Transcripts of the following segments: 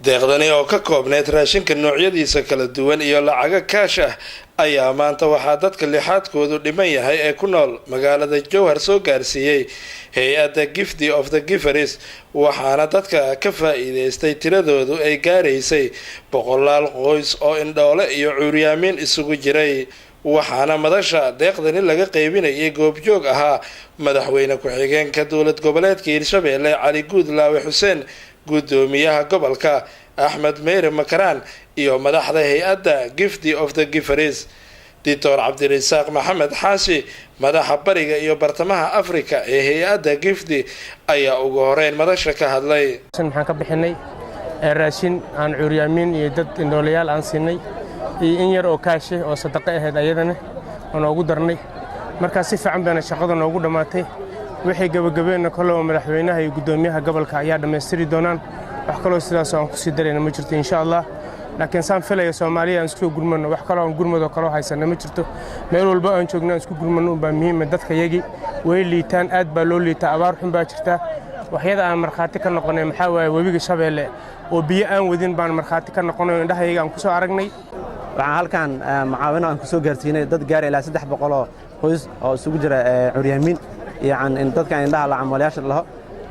Deeqdani oo ka koobneyd raashinka noocyadiisa kala duwan iyo lacago kaash ah ayaa maanta waxaa dadka lixaadkoodu dhiman yahay ee ku nool magaalada Jowhar soo gaarsiiyey hay-adda Gift of the Givers, waxaana dadka ka faa-iideystay tiradoodu ay gaaraysay boqolaal qoys oo indhoole iyo cuuryaamiin isugu jiray. Waxaana madasha deeqdani laga qeybinayay goobjoog ahaa madaxweyne ku-xigeenka Dowlad Goboleedka Hirshabeelle, Cali Guudlaawe Xuseen, guddoomiyaha gobolka, Axmed Meyre Makaraan, iyo madaxda hay-adda Gift of the Givers. Doctor Cabdirasaaq Maxamed Xaashi, madaxa Bariga iyo Bartamaha Africa ee hay-adda Gifti, ayaa ugu horeyn madasha ka hadlay. Maxaan ka bixinay raashin aan cuuryaamiin iyo dad indhoolayaal aan siinay iyo in yar oo kaashe oo sadaqo ahayd ayadana oo noogu darnay. Markaa si fiican bayna shaqada noogu dhammaatay. Wixii gebagabeenna kolloba madaxweynaha iyo guddoomiyaha gobolka ayaa dhammaystiri doonaan. Wax kaloo sidaasoo aan kusii darayna ma jirto, insha Allah. Laakiin saan filaya, Soomaaliya aan isku gurmanno. Wax kaloo aan gurmadoo kaloo haysanna ma jirto. Meel walba aan joogno aan isku gurmanno unbaa muhiima. Dadka yagii way liitaan, aad baa loo liitaa, abaar xun baa jirta. Waxyada aan markhaati ka noqonay maxaa waaye? Webiga Shabeelle oo biyo aan wadin baan markhaati ka noqonay oo indhahayaga aan ku soo aragnay. Waxaan halkan macaawino aan ku soo gaarsiinay dad gaara ilaa 300 oo qoys oo isugu jira curyaamiin iyo dadkan indhaha lacamoolayaasha laho.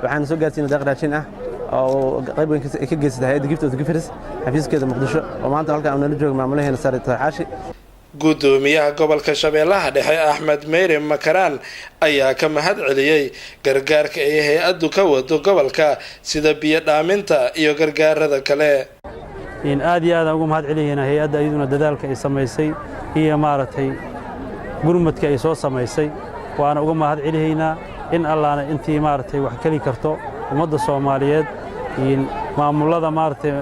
Waxaan soo gaarsiinay deeq raashin ah oo qayb weyn ka geysatay hay'adda Gift of the Givers, xafiiskeeda Muqdisho, oo maanta halkan nala jooga maamulaheena sare, Xaashi. Guddoomiyaha gobolka Shabeellaha Dhexe, Axmed Meyre Makaraan, ayaa ka mahad celiyey gargaarka ay hay-addu ka wado gobolka, sida biyo dhaaminta iyo gargaarada kale. Aad iyo aadaan ugu mahad celinaynaa hay-adda iyaduna dadaalka ay samaysay iyo, maaragtay, gurmadka ay soo samaysay. Waana uga mahad celihaynaa in allaana intii, maaragtay, wax keli karto ummadda Soomaaliyeed, maamullada, maaragtay,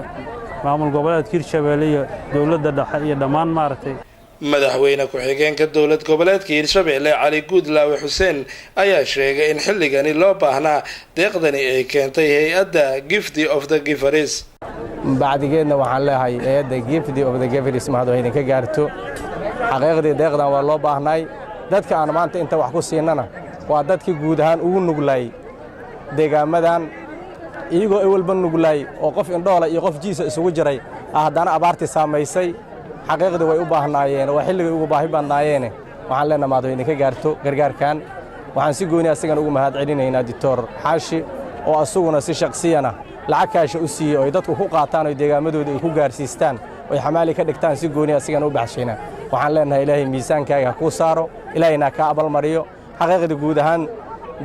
maamul goboleedka Hirshabeelle iyo dowladda dhexe iyo dhammaan, maaragtay. Madaxweyne ku-xigeenka Dowlad Goboleedka Hirshabeelle, Cali Guudlaawe Xuseen, ayaa sheegay in xilligani loo baahnaa deeqdani ay keentay hay-adda Gift of the Givers. Bacdigeedna waxaan leeyahay hay-adda Gift of the Givers mahad oo idinka gaarto. Xaqiiqdii deeqdan waa loo baahnay. Dadka aan maanta inta wax ku siinana waa dadkii guud ahaan ugu nuglaay deegaamadan, iyagoo ewelba nuglaay oo qof indhoola iyo qof jiisa isugu jiray, haddana abaartii saamaysay. Xaqiiqdii way u baahnaayeen, waa xilligay ugu baahi badnaayeene. Waxaan leenaha mahad oo idinka gaarto gargaarkan. Waxaan si gooni asagan ugu mahad celinaynaa Doctor Xaashi oo asuguna si shakhsiyana lacag kaasha u siiyey oo ay dadku ku qaataan oo deegaamadooda ay ku gaarsiistaan oo ay xamaali ka dhigtaan. Si gooni asigana u baxshayna waxaan leenahay, Ilaahay miisaankaaga ha kuu saaro, Ilaahayna ha kaa abalmariyo. Xaqiiqda guud ahaan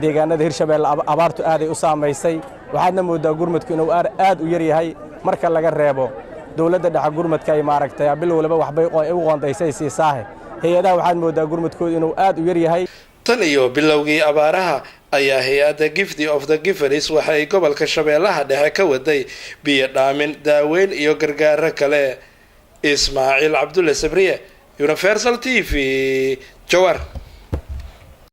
deegaanada Hirshabeelle abaartu aaday u saamaysay. Waxaadna mooddaa gurmadku inuu aad u yar yahay marka laga reebo dowladda dhexe. Gurmadka ay, maaragtay, bil waliba waxbay u qoondaysay siisaahe. Hay-adaha waxaad mooddaa gurmadkoodu inuu aad u yar yahay. Tan iyo bilowgii abaaraha ayaa hay-adda Gift of the Givers waxay gobolka Shabeellaha Dhexe ka waday biyo dhaamin, daaweyn iyo gargaaro kale. Ismaaciil Cabdulle Sabriye, Universal TV, Jowhar.